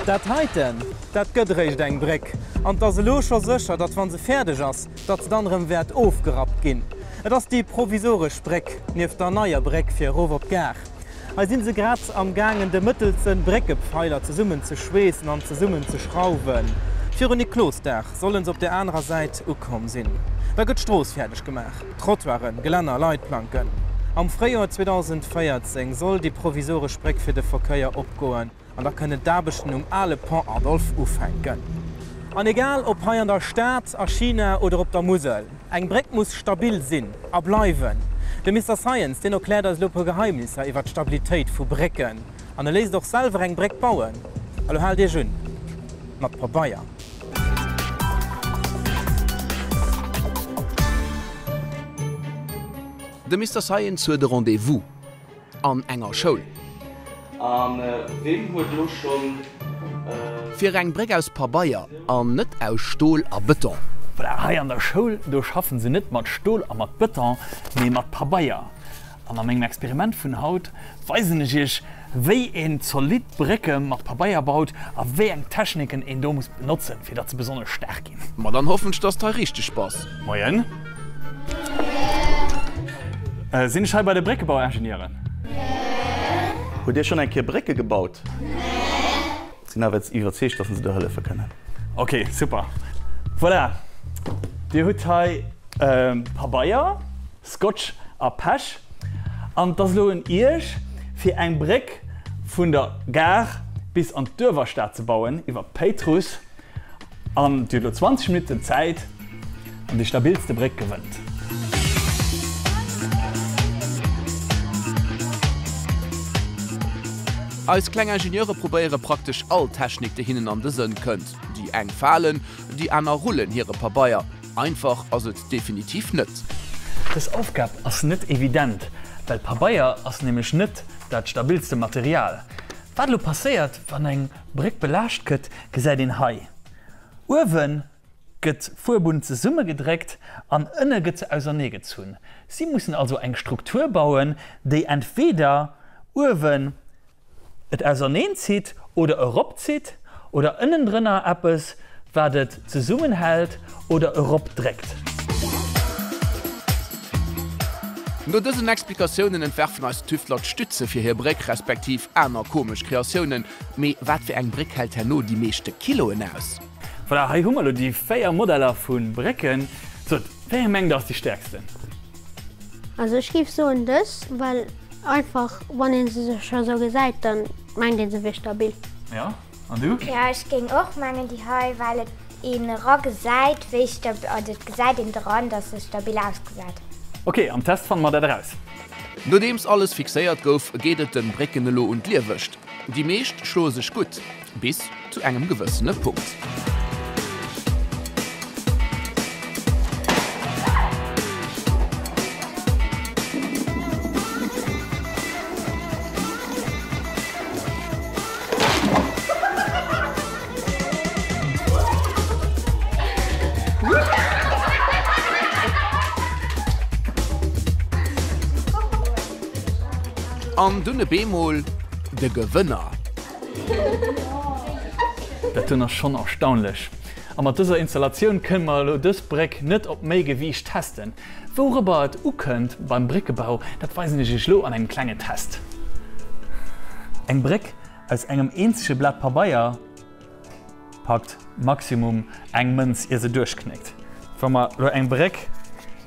Dat heiten, dat gëtt eréischt eng Bréck. An 't ass elo scho sécher, datt wa se fäerdeg ass, datt se dann erëm wäert ofgerappt ginn. Et ass déi provisoresch Bréck nieft der neier Bréck fir erof op d'Gare. Hei si se grad am gaangen de mëttelste Bréckepfeiler zesummen ze schweessen an zesummen ze schrauwen. Virun Niklosdag sollen se op der anerer Säit ukomm sinn. Da gëtt d'Strooss fäerdeg gemaach, Trottoiren, Gelänner, Leitplanken. Am Fréijoer 2014 soll déi provisoresch Bréck fir de Verkéier opgoen. An da kënnen d'Aarbechten um ale Pont Adolphe ufänken. An egal ob hei an der Stad, a China oder op der Musel, eng Bréck muss stabil sinn a bleiwen. De Mister Science, deen erkläert eis elo e puer Geheimnisser iwwer d'Stabilitéit vu Brécken. An e léisst och selwer eng Bréck bauen. A lo haalt Iech un, mat Pabeier. De Mister Science huet e Rendez-vous. An enger Schoul. A ween huet elo schonn. Fir eng Bréck aus Pabeier an net aus Stol a Bëton. Voilà, hei an der Schoul, do schaffen se net mat Stol a mat Bëton, mee mat Pabeier. An a mengem Experiment vun haut weisen ech iech, wéi een zolidd Brécke mat Pabeier baut a wéi eng Techniken een do muss benotzen, fir datt se besonnesch staark ginn. Ma dann hoffen ech, dass d'hei richteg bass. Moien. Sinn ech hei bei de Bréckebauingenieuren? Hutt Dir schonn eng Kéier Brécke gebaut? Sinn awer iwwerzeegt, dass se der hëllefe kënnen. Ok, super. Voilà, Dir hutt hei Pabeier, Scotch a Pech. An et ass elo un Iech, fir eng Bréck vun der Gare bis an d'Uewerstad ze bauen, iwwer d'Péitruss. An Dir hutt elo 20 Minutten Zäit, an déi stabilste Bréck gewënnt. Eis kleng Ingenieure probéiere praktesch all Technik, déi hinnen an de Sënn kënnt. Déi eng falen, déi aner rullen hire Pabeier. Einfach ass et definitiv net. Dës Aufgab ass net evident, well Pabeier ass nämlech net dat stabilste Material. Wat elo passéiert, wann eng Bréck belaascht gëtt, gesäit een hei. Uewe gëtt d'Fuerbunn zesummegedréckt an ënne gëtt se auserneegezunn. Si mussen also eng Struktur bauen, déi entweeder uewen et auserneenzitt oder eropzitt oder ënnendrënner eppes, wat et zesummenhält oder eropdréckt. No dësen Explikatiounen entwerfen eis Tüftler d'Stütze fir hir Bréck, respektiv aner komesch Kreatiounen. Mee wat fir eng Bréck hält herno déi meeschte Kiloen aus? Voilà, hei hu mer elo déi 4 Modeller vu Brécken. Sot, wéi eng mengt der ass déi stäerksten? Also ech géif soen dës, well einfach wann een se scho sou gesäit, dann mengt een se wier stabil. Jo, an du? Jo, ech géing och mengen déi hei, well et een era gesäit wéi stabil, also et gesäit een dran, dass se stabil ausgesäit. Ok, am Test fanne mer dat eraus. Nodeems alles fixéiert gouf, geet et den Brécken elo un d'Liewescht. Déi meescht schloe sech gutt, bis zu engem gewëssene Punkt. An dunn e beemol de Gewënner. Dat doen ass schonn erstaunlech. A mat dëser Installatioun kënne mer elo dës Bréck net op méi Gewiicht testen. Wourobber et ukënnt beim Bréckebau, dat weisen ech iech elo an engem klenge Test. Eng Bréck Aus engem eenzege Blat Pabeier packt maximum eng Mënz ier se duerchknéckt. Wa mer elo eng Bréck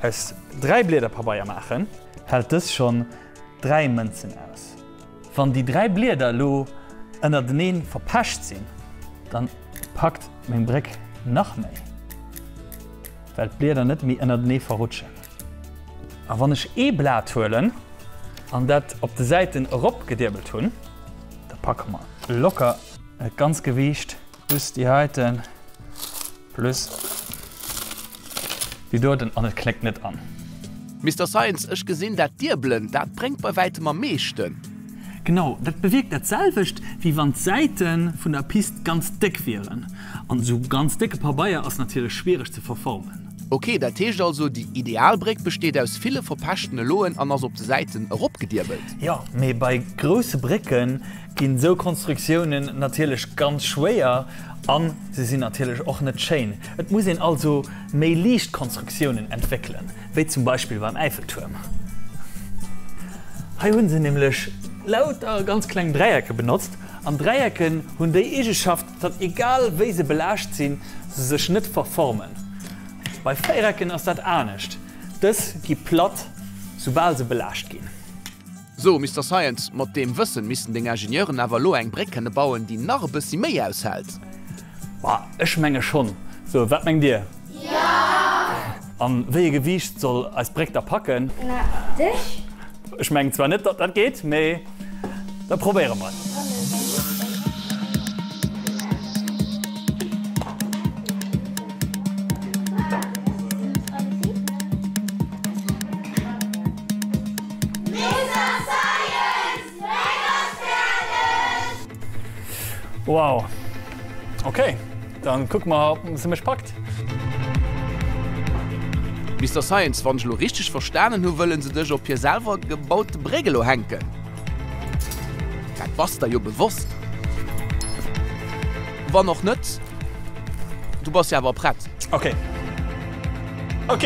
aus 3 Blieder Pabeier maachen, hält dës schonn 3 Mënzen aus. Wann déi 3 Blieder elo ënnertenee verpecht sinn, dann packt meng Bréck nach méi, well d'Blieder net méi ënnertenee verrutschen. A wann ech ee Blat huelen an dat op de Säiten erop gedierbelt hunn, da packe mer locker dat ganz Gewiicht plus déi heiten plus déi doten an et kléckt net an. Mister Science, ech gesinn, dat Dierbelen, dat bréngt bei wäitem am meeschten. Genau, dat bewierkt dat selwecht, wéi wann d'Säite vun der Pist ganz déck wieren. An esou ganz décke Pabeier ass natierlech schwiereg ze verformen. Ok, dat heescht also, déi ideal Bréck besteet aus ville verpechtene Loen an ass op de Säiten eropgediebelt? Jo, mee bei grousse Brécke ginn esou Konstruktiounen natierlech ganz schwéier an se sinn natierlech och net schéin. Et muss een also méi liicht Konstruktiounen entwéckelen, wéi zum Beispill beim Äiffeltuerm. Hei hunn se nämlech lauter ganz kleng Dräiecke benotzt an Dräiecken hunn déi Eegeschaft, datt egal wéi se belaascht sinn, se sech net verformen. Bei Véierecken ass dat anescht, dës gi platt soubal se belaascht ginn. So, Mister Science, mat deem Wëssen missten deng Ingenieuren awer elo eng Bréck kënne bauen, déi nach e bëssi méi aushält. Bah, ech menge schonn. So, wat mengt dir? Jo! An wéi e Gewiicht soll eis Bréck da packen? Na, dech? Ech mengen zwar net, datt dat geet, mee da probéiere mer et. Wow. Ok, dann kucke mer, ob se mech packt. Mister Science, wann ech elo richteg verstanen hu wëllen se dech op hir selwer gebaute Bréck elo hänken. Dat bass der jo bewosst. Wann och net, du bass jo awer prett. Ok. Ok.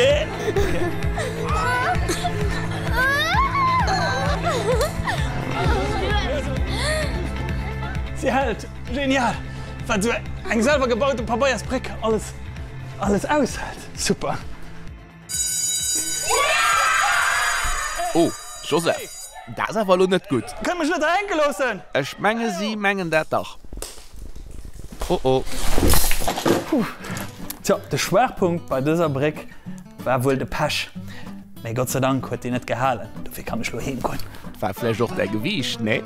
Si hält! Genial! Wat esou eng selwer gebaute Pabeiersbréck alles alles aushält. Super! Oh, Joseph, dat ass awer elo net gutt. Kënnt mech net hänke loossen! Ech menge si mengen dat dach. Oh oh. Puh. Tjo, de Schwaachpunkt bei dëser Bréck war wuel de Pech. Mee Gott sei Dank huet déi net gehalen, dofir kann ech lo heem goen. War vläicht och däi Gewiicht, nee?